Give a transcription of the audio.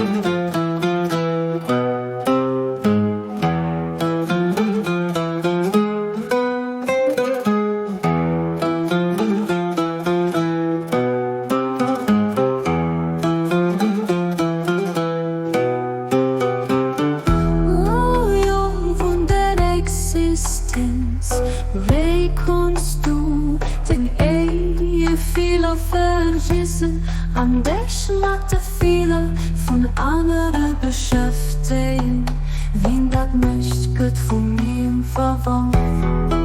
O Jong vun der Existenz, wéi konns du deng éie Feeler vergiessen an dech mat de Feeler vun anere beschäftegen? Wien dat mécht, gëtt vun him verworf.